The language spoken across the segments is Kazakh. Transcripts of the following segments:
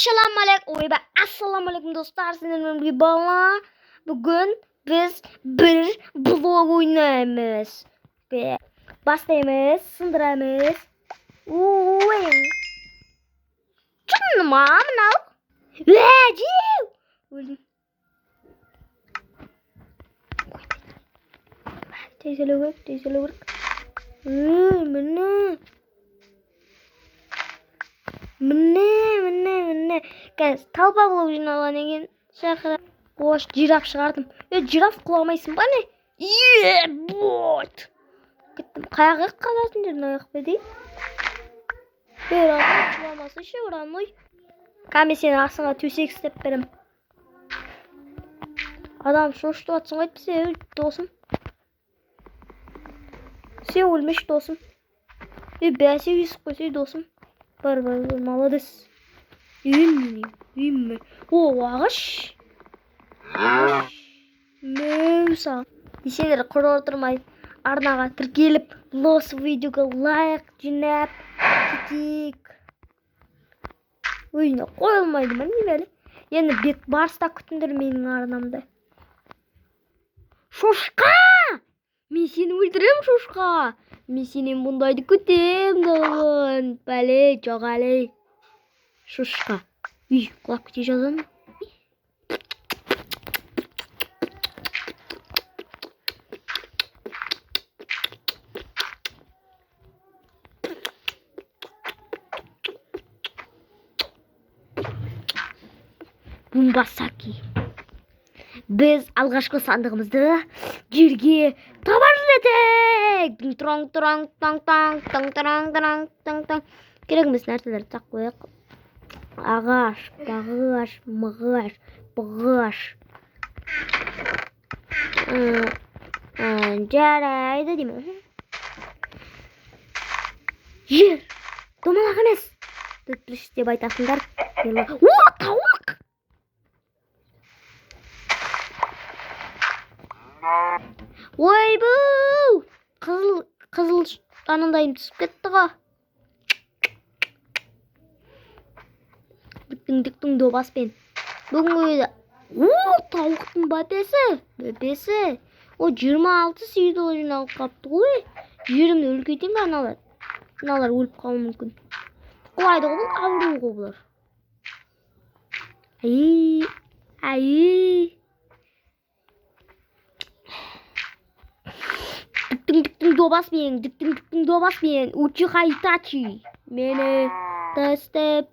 Ассалаумағалейкум, ойбай, ассалаумағалейкум, достар, сіздермен бірге Бала. Бүгін біз бір блок ойнаймыз. Бастаймыз, сындырамыз. Ой. Шын ма мынау? Жеу! Өлдім. Тез өлу керек, тез өлу керек. Ой, міне. Міне, міне, міне. Қазір толпа болып жиналған екен. Шақыра. Ош, жираф шығардым. Е, жираф құламайсың ба не? Е, вот. Кеттім. Қаяққа қаласыңдар мына жақта дейін? Е, родной, құламасайшы, родной. Кәме сенің астыңа төсек істеп берем. Адам шошытып жатсың ғой әйтпесе, досым. Сен өлмеші, досым. Е, бәсе өсіп қойсай, досым. Бар, бар, бар, молодец. Үйім, үйім. О, ағаш. Ағаш. Мәу. Десеңдер құр отырмай арнаға тіркеліп, осы видеоға лайк жинап кетейік. Ой, қойылмайды ма не бәле? Енді бет барыста күтіңдер менің арнамда. Шошқа! Мен сені өлтірем, шошқа. Мен сенен бұндайды күтем деген. Бәле, жоқ әлі. Шошқа. Үй, құлап кете жазамын. Бумбасаки. Біз алғашқы сандығымызды жерге таба жеттік. Троң троң таң таң таң таң таң таң таң. Керек емес нәрселерді тақ қояйық. Ағаш, бағаш, мағаш, бұғаш. Жарайды деймін. Жер домалақ емес. Дұрыс деп айтасыңдар. О, тауық! Ойбу! Қызыл, қызыл анандайым түсіп кетті ғой. Диктің диктің добаспен. Бүгінгі о, тауықтың бәпесі, бәпесі. О, 26 сүйді жиналып қапты ғой. Жерімді үлкейтейін бе аналар? Мыналар өліп қалуы мүмкін. Құлайды ғой бұл, ауру ғой бұлар. Ай, ай. Диктің диктің добаспен, диктің диктің добаспен. Учиха Итачи. Мені тастап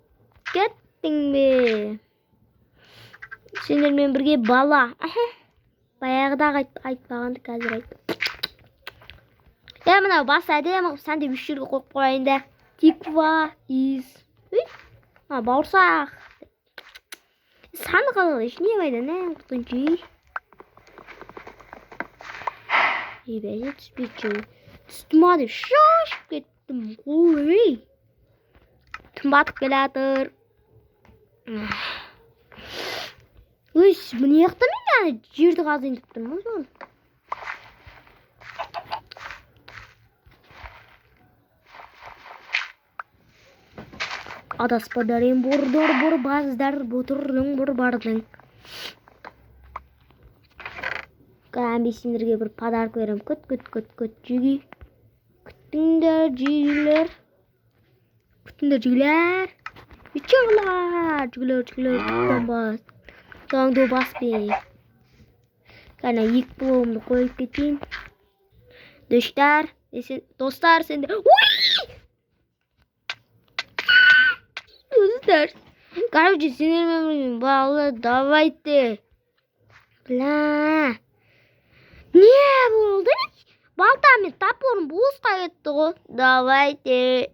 кеттің бе? Сендермен бірге Бала. Баяғыда айтпағанды қазір айт. Е, мынау бас әдемі қылып сәндеп үш жерге қойып қояйын да. Тиква из. А, бауырсақ. Сандық алайыншы, не пайда, не құртыншы. Ей, бәле түспейді. Түсті ма деп шошып кеттім ғой. Түн батып келатыр. Өй, мына жақта мен ана жерді қазайын деп тұрмын ғой. Адаспа дәрен бордор борбаздар ботырдың борбардың. Кәмби сендерге бір подарок беремін. Күт, күт, күт, күт, жиги. Күттіңдер, жигилер. Күттіңдер, жигилер. Жигилер, жигилер, жигилер, бас. Таңды баспен. Кәне екі блогымды қойып кетейін. Достар, достар, сендер. Ой! Достар. Короче, сендермен бала, давайте. Бля. Не болды? Балта мен топорым босқа кетті ғой. Давайте.